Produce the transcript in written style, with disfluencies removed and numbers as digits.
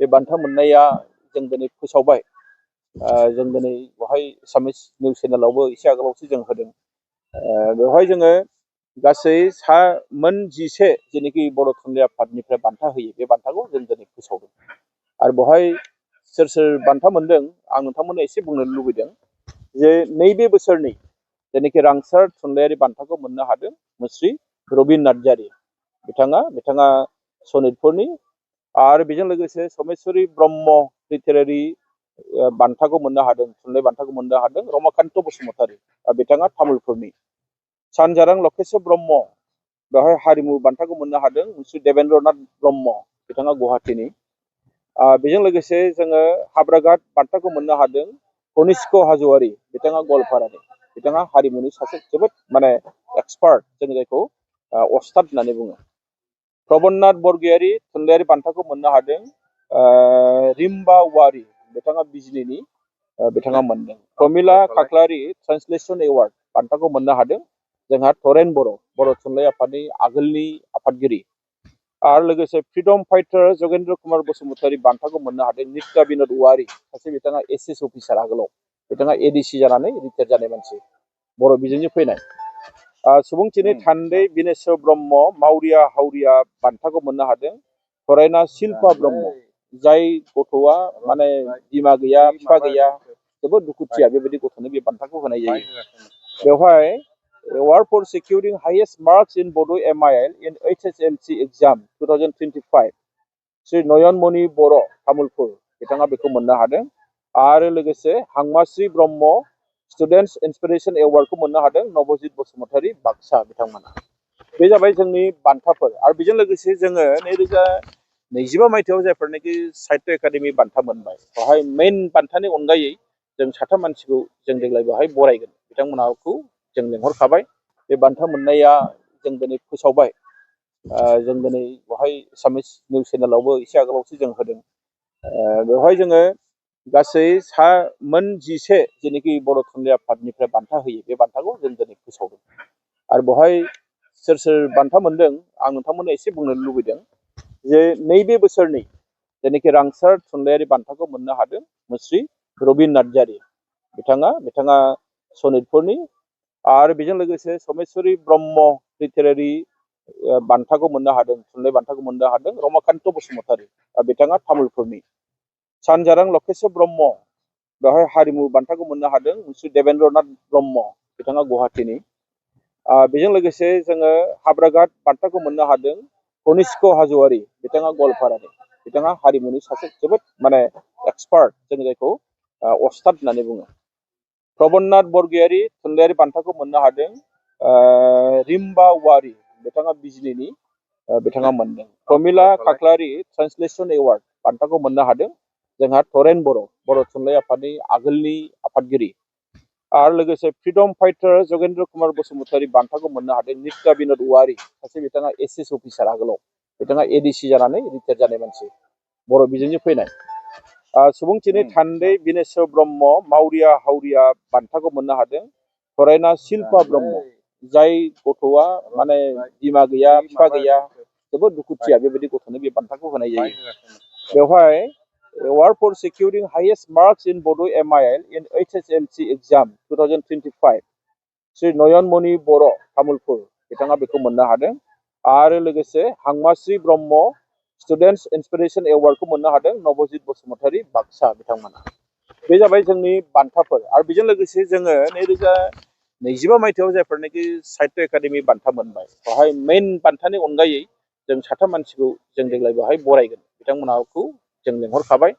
बे बान्था मोननाया जों दिनै फोसावबाय। जों दिनै बेवहाय एसामिस निउस चेनेलावबो एसे आगोलावसो जों होदों। बेवहाय जोङो गासै मोन 11 जेनोखि बर' थुनलाइ आफादनिफ्राय बान्था होयो, बे बान्थाखौ जों दिनै फोसावदों। आरो बेवहाय सोर सोर बान्था मोनदों आं नोंथांमोननो एसे बुंनो लुबैदों जे नैबे बोसोरनि जेनोखि रांसार थुनलाइयारि बान्थाखौ मोननो हादों मुस्रि रबिन नार्जारि बिथाङा सनितपुरनि। आरो बेजों लोगोसे समेश्वरी ब्रह्म लिटारेरि बान्थाखौ मोननो हादों, थुनलाइ बान्थाखौ मोननो हादों रमाकान्त बसुमतारी, बिथाङा तामुलपुरनि। सानजारां लकेश्वर ब्रह्म, बेवहाय हारिमु बान्थाखौ मोननो हादों मुंश्री देवेन्द्रनाथ ब्रह्म, बिथाङा गुवाहाटीनि। बेजों लोगोसे जोङो हाब्राघाट बान्थाखौ मोननो हादों कनिष्क हाज'वारि, बिथाङा गवालपारानि। बिथाङा हारिमुनि सासे जोबोद एक्सपार्ट, जों जायखौ अस्ताद होननानै बुङो। प्रबन्नाथ बरगयारि थुनलाइयारि बान्थाखौ मोननो हादों रिम्बा वारि, बिथाङा बिजनीनि, बिथाङा मोनदों। प्रमिला खाख्लारि ट्रान्सलेसन एवार्ड बान्थाखौ मोननो हादों जोंहा तरेन बर' थुनलाइ आफादनि आगोलनि आफादगिरि। आरो लोगोसे फ्रिडम फाइटार जगेन्द्र कुमार बसुमतारी बान्थाखौ मोननो हादों नित्या बिनोद औवारि, सासे बिथाङा एसएस अफिसार आगोलाव, बिथाङा एडिसि जानानै रिटायार जानाय मानसि, बर' बिजोंजों फैनाय। सुबुंथिनि थान्दै बिनेश्वर ब्रह्म मावरिया हावरिया बान्थाखौ मोननो हादों फरायना शिल्पा ब्रह्म, जाय गथ'आ बिमा गैया बिफा गैया, जोबोद दुखुथिया, बेबायदि गथ'नो बे बान्थाखौ होनाय जायो। बेवहाय award for securing highest marks in Bodo' MIL in HSLC exam 2025 Shri Nayanmani Boro' Tamulpur, बिथाङा बेखौ मोननो हादों। आरो लोगोसे हांमाश्री ब्रह्म स्टुडेन्टस इन्सपिरेसन एवार्डखौ मोननो हादों नबजित बसुमतारी, बाक्सा, बिथांमोना। बे जाबाय जोंनि बान्थाफोर। आरो बेजों लोगोसे जोङो 2025 मायथाइयाव जायफोरनाखि साहित्य एकाडेमि बान्था मोनबाय, बेवहाय मेइन बान्थानि अनगायै जों 3 मानसिखौ जों देग्लाय बेवहाय बरायगोन, बिथांमोनखौ जों लेंहरखाबाय। बे बान्था मोननाया जों दिनै फोसावबाय। जों दिनै बेवहाय एसामिस निउस चेनेलावबो एसे आगोलावसो जों होदों। बेवहाय जोङो गासै मोन 11 जेनोखि बर' थुनलाइ आफादनिफ्राय बान्था होयो, बे बान्थाखौ जों दिनै फोसावदों। आरो बेवहाय सोर सोर बान्था मोनदों आं नोंथांमोननो एसे बुंनो लुबैदों जे नैबे बोसोरनि जेनोखि रांसार थुनलाइयारि बान्थाखौ मोननो हादों मुस्रि रबिन नार्जारि, बिथाङा सनितपुरनि। आरो बेजों लोगोसे समेश्वरी ब्रह्म लिटारेरि बान्थाखौ मोननो हादों, थुनलाइ बान्थाखौ मोननो हादों रमाकान्त बसुमतारी, बिथाङा तामुलपुरनि। सानजारां लकेश्वर ब्रह्म, बेवहाय हारिमु बान्थाखौ मोननो हादों मुंश्री देवेन्द्रनाथ ब्रह्म, बिथाङा गुवाहाटीनि। बेजों लोगोसे जोङो हाब्राघाट बान्थाखौ मोननो हादों कनिष्क हाज'वारि, बिथाङा गवालपारानि। बिथाङा हारिमुनि सासे जोबोद एक्सपार्ट, जों जायखौ अस्ताद होननानै बुङो। प्रबन्नाथ बरगयारि थुनलाइयारि बान्थाखौ मोननो हादों रिम्बा वारि, बिथाङा बिजनीनि, बिथाङा मोनदों। प्रमिला खाख्लारि ट्रान्सलेसन एवार्ड बान्थाखौ मोननो हादों जोंहा तरेन बर' थुनलाइ आफादनि आगोलनि आफादगिरि। आरो लोगोसे फ्रिडम फाइटार जगेन्द्र कुमार बसुमतारी बान्थाखौ मोननो हादों नित्या बिनोद औवारि, सासे बिथाङा एसएस अफिसार आगोलाव, बिथाङा एडिसि जानानै रिटायार जानाय मानसि, बर' बिजोंजों फैनाय। सुबुंथिनि थान्दै बिनेश्वर ब्रह्म मावरिया हावरिया बान्थाखौ मोननो हादों फरायना शिल्पा ब्रह्म, जाय गथ'आ बिमा गैया बिफा गैया, जोबोद दुखुथिया, बेबायदि गथ'नो बे बान्थाखौ होनाय जायो। बेवहाय award for securing highest marks in Bodo' MIL in HSLC exam 2025 Shri Nayanmani Boro' Tamulpur, बिथाङा बेखौ मोननो हादों। आरो लोगोसे हांमाश्री ब्रह्म स्टुडेन्टस इन्सपिरेसन एवार्डखौ मोननो हादों नबजित बसुमतारी, बाक्सा, बिथांमोना। बे जाबाय जोंनि बान्थाफोर। आरो बेजों लोगोसे जोङो 2025 मायथाइयाव जायफोरनाखि साहित्य एकाडेमि बान्था मोनबाय, बेवहाय मेइन बान्थानि अनगायै जों 3 मानसिखौ जों देग्लाय बेवहाय बरायगोन, बिथांमोनखौ जों लेंहरखाबाय।